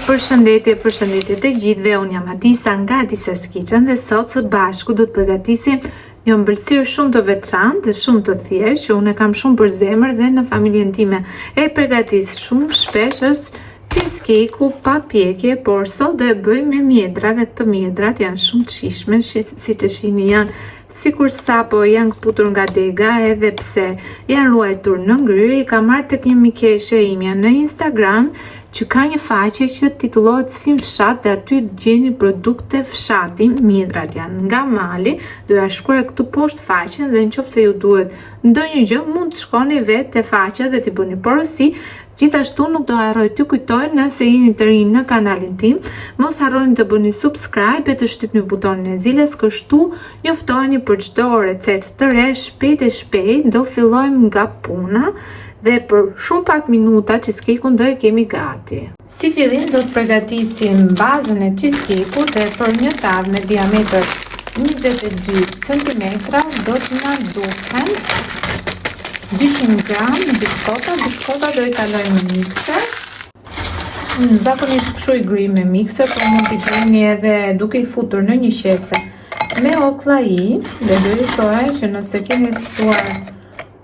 Përshëndetje, përshëndetje të gjithëve. Unë jam Adisa nga Adisa's Kitchen dhe sot së bashku do të përgatisim një ëmbëlsirë shumë të veçantë dhe shumë të thjeshtë që unë e kam shumë për zemër dhe në familjen time e përgatis shumë shpesh është cheesecake-u pa pjekje, por sot do e bëjmë me mjedra dhe këto mjedrat janë shumë të shijshme, siç e shihni janë Sikur sapo janë këputur nga dega edhe pse janë ruajtur në ngrirje, i kam marrë tek një mikeshë e imja në Instagram që ka një faqe që titullohet Si në fshat dhe aty gjeni produkte fshati, mjedrat janë nga mali, do ja shkruaj këtu poshtë faqen dhe në qoftë se ju duhet ndonjë gjë mund të shkoni vetë te faqja dhe t'i bëni porosi. Gjithashtu nuk do harroj t'ju kujtoj nëse jeni të rinj në kanalin tim, mos harroni të bëni subscribe e të shtypni butonin e ziles, kështu njoftoheni për çdo recetë të re shpejt e shpejt do fillojmë nga puna dhe për shumë pak minuta cheesecake-un do e kemi gati. Si fillim do të përgatisim bazën e cheesecake-ut dhe për një tavë me diametër 22 cm do të na duhen 200 gram biskota, biskota do i kalojmë në mikser. Unë zakonisht kështu i grij me mikser, por mund t'i grini edhe duke i futur në një qese me okllai dhe do ju thoja që nëse keni ftuar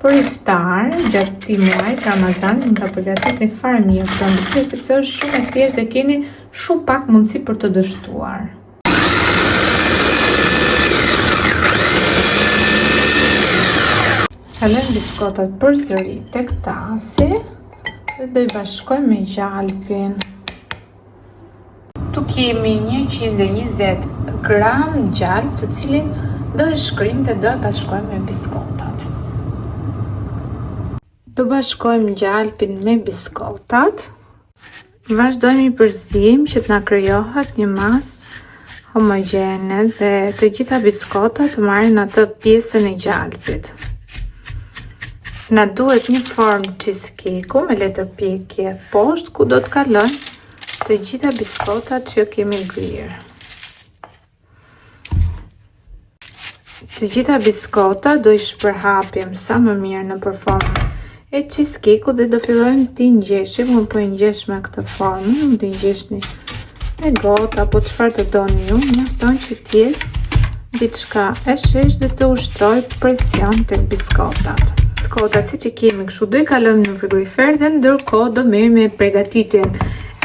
Për iftar, gjatë këtij muaji të Ramazanit mund ta përgatisni fare mirë këtë ëmbëlsirë sepse është shumë e thjeshtë dhe keni shumë pak mundësi për të dështuar. Kalojmë biskotat përsëri tek tasi dhe do i bashkojmë me gjalpin. Këtu kemi 120 gram gjalp të cilin do e shkrijmë dhe do e bashkojmë me biskotat. Do bashkojmë gjalpin me biskotat. Vazhdojmë i përziejmë që të na krijohet një masë homogjene dhe të gjitha biskotat të marrin atë pjesën e gjalpit. Na duhet një formë cheesecake-u me letër pjekje poshtë ku do të kalojmë të gjitha biskotat që kemi grirë. Të gjitha biskotat do i shpërhapim sa më mirë nëpër formën e cheesecake-ut dhe do fillojmë t'i ngjeshim. Unë po i ngjesh me këtë formë, mund t'i ngjeshni me gotë apo çfarë të doni ju, mjafton që të jetë diçka e sheshtë dhe të ushtrojë presion tek biskotat. Biskotat siç i kemi kështu do i kalojmë në frigorifer dhe ndërkohë do merremi me pregatitjen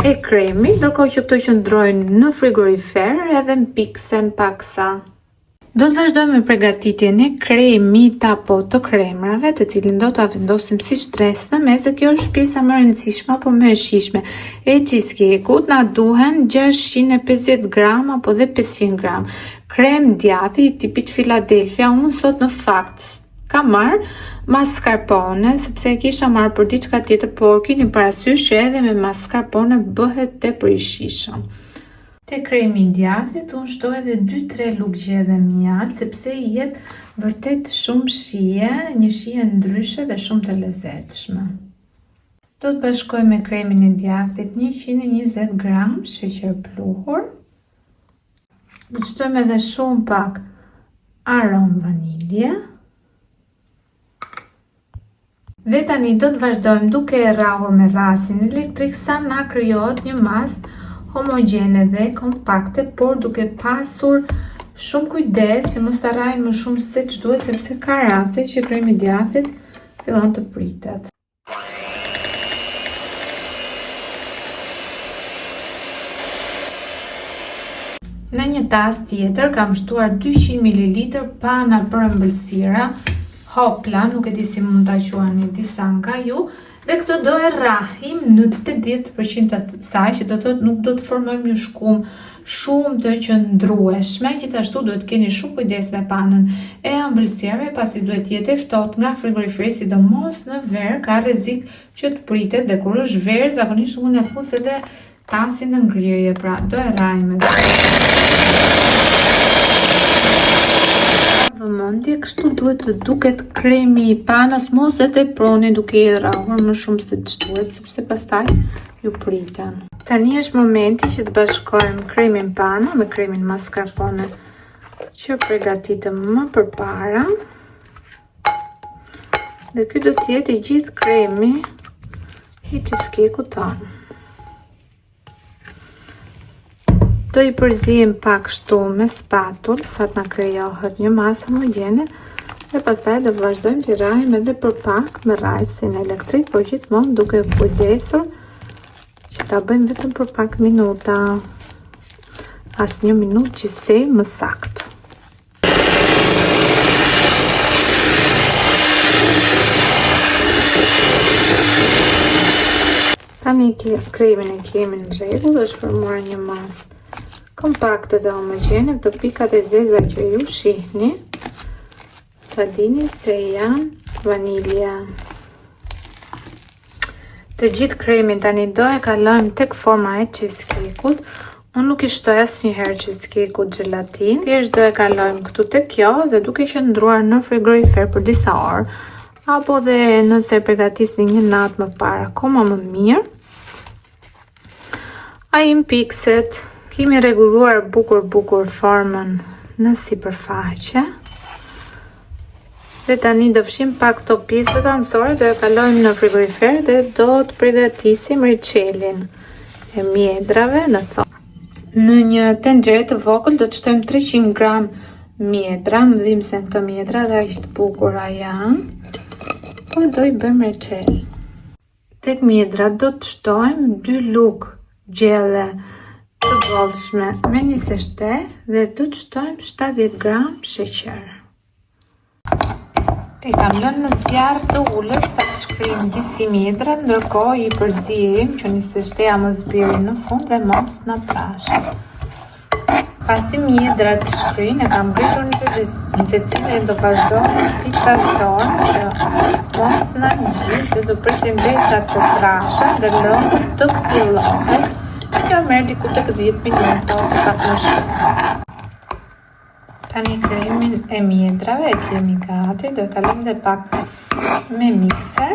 e kremit, ndërkohë që këto qëndrojnë në frigorifer edhe mpiksen paksa. Do të vazhdojmë me pregatitjen e kremit apo të kremrave, të cilin do ta vendosim si shtresë në mes dhe kjo është pjesa më e rëndësishme apo më e shijshme e cheesecake-ut. Na duhen 650 gram apo dhe 500 gram krem djathi i tipit Philadelphia. Unë sot në fakt kam marrë mascarpone, sepse e kisha marrë për diçka tjetër, por kini parasysh që edhe me mascarpone bëhet tepër i shijshëm. Te kremi i djathit unë shtoj edhe 2-3 lugë gjedhe mjaltë, sepse i jep vërtet shumë shije, një shije ndryshe dhe shumë të lezetshme. Do të bashkoj me kremin e djathit 120 gram sheqer pluhur. Do të shtojmë edhe shumë pak aromë vanilje. Dhe tani do të vazhdojmë duke e rrahur me rrahësin elektrik sa na krijohet një masë homogjene dhe kompakte, por duke pasur shumë kujdes që mos ta rrahim më shumë se ç'duhet sepse ka raste që kremi i djathit fillon të pritet. Në një tas tjetër kam shtuar 200 ml pana për ëmbëlsira, hopla, nuk e di si mund ta quani disa nga ju, dhe këtë do e rrahim në 80% të saj, që do të thotë nuk do të formojmë një shkumë shumë të qëndrueshme, gjithashtu duhet të keni shumë kujdes me panën e ëmbëlsirave, pasi duhet të jetë e ftohtë nga frigoriferi, sidomos në verë ka rrezik që të pritet dhe kur është verë zakonisht unë e fus edhe Tasin në ngrirje, pra do e rrahim edhe. Vëmendje, kështu duhet të duket kremi i panës, mos e teproni duke i rrahur më shumë se ç'duhet, sepse pastaj ju priten. Tani është momenti që të bashkojmë kremin pana me kremin mascarpone që pregatitëm më përpara. Dhe ky do të jetë i gjithë kremi i cheesecake-ut tonë. Do i përziejmë pak kështu me spatul, sa të na krijohet një masë homogjene dhe pastaj do vazhdojmë t'i rrahim edhe për pak me rrahësin elektrik, por gjithmonë duke u kujdesur që ta bëjmë vetëm për pak minuta. As një minutë gjithsej më saktë. Tani kremin e kemi në rregull, është formuar një masë kompakte dhe homogjene, këto pikat e zeza që ju shihni, ta dini se janë vanilja. Të gjithë kremin tani do e kalojmë tek forma e cheesecake-ut. Unë nuk i shtoj asnjëherë cheesecake-ut xhelatinë, thjesht do e kalojmë këtu tek kjo dhe duke qëndruar në frigorifer për disa orë, apo dhe nëse e përgatisni një natë më parë, akoma më mirë. Ai mpikset, kemi rregulluar bukur bukur formën në sipërfaqe. Dhe tani do fshijmë pak këto pjesët anësore, do e kalojmë në frigorifer dhe do të përgatisim reçelin e mjedrave në thonë. Në një tenxhere të vogël do të shtojmë 300 gram mjedra, më dhimbsen këto mjedra dhe aq të bukura janë, por do i bëjmë reçel. Tek mjedra do të shtojmë 2 lugë gjelle të bollshme me niseshte dhe do të shtojmë 70 gram sheqer. E kam lënë në zjarr të ulët sa të shkrijnë disi mjedrat, ndërkohë i përziejmë që niseshteja mos bjerë në fund dhe mos na trashet. Pasi mjedrat të shkrijnë, e kam ngritur nxehtësinë dhe do vazhdojmë t'i trazojmë që mos të na ngjizet dhe do presim derisa të trashen dhe lëngu të kthjellohet. Kjo merr diku tek 10 minuta ose pak më shumë. Tani kremin e mjedrave e kemi gati, do e kalojmë dhe pak me mikser.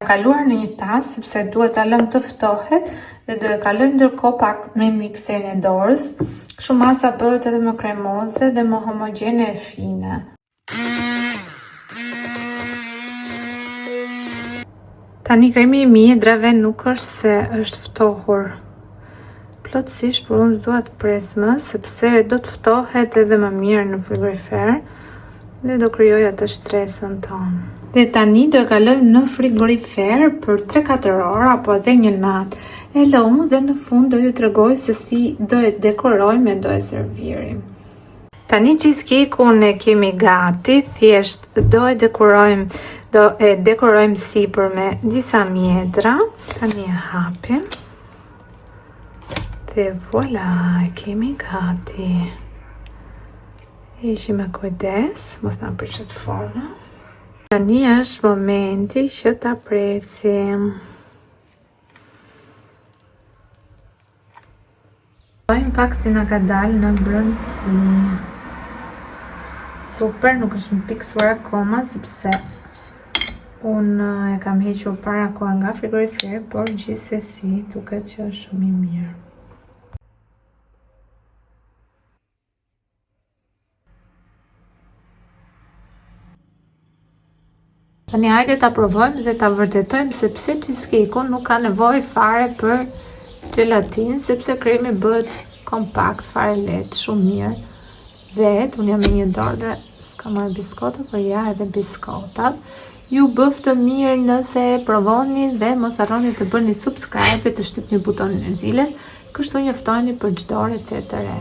Kaluar në një tas, sepse duhet ta lëmë të ftohet dhe do e kalojmë ndërkohë pak me mikserin e dorës. Kështu masa bëhet edhe më kremoze dhe më homogjene e fine. Tani kremi i mjedrave nuk është se është ftohur plotësisht, por unë s'dua të pres më, sepse do të ftohet edhe më mirë në frigorifer dhe do krijojë atë shtresën tonë. Dhe tani do e kalojmë në frigorifer për 3-4 orë apo edhe një natë. E lëmë dhe në fund do ju tregoj se si do e dekorojmë e do e servirim. Tani cheesecake-un e kemi gati, thjesht do e dekorojmë, do e dekorojmë sipër me disa mjedra. Tani e hapim. Dhe voila, e kemi gati. E heqim me kujdes, mos na prishet forma. Tani është momenti që ta presim. Shohim pak si na ka dalë në brendësi. Super, nuk është mpiksur akoma, sepse unë e kam hequr para kohe nga frigoriferi, por gjithsesi duket që është shumë i mirë. Tani hajde ta provojmë dhe ta vërtetojmë se pse cheesecake-u nuk ka nevojë fare për xhelatinë, sepse kremi bëhet kompakt, fare lehtë, shumë mirë. Vetë, unë jam me një dorë dhe s'kam marrë biskota, por ja edhe biskotat. Ju bëftë mirë nëse e provoni dhe mos harroni të bëni subscribe dhe të shtypni butonin e ziles, kështu njoftoheni për çdo recetë të re.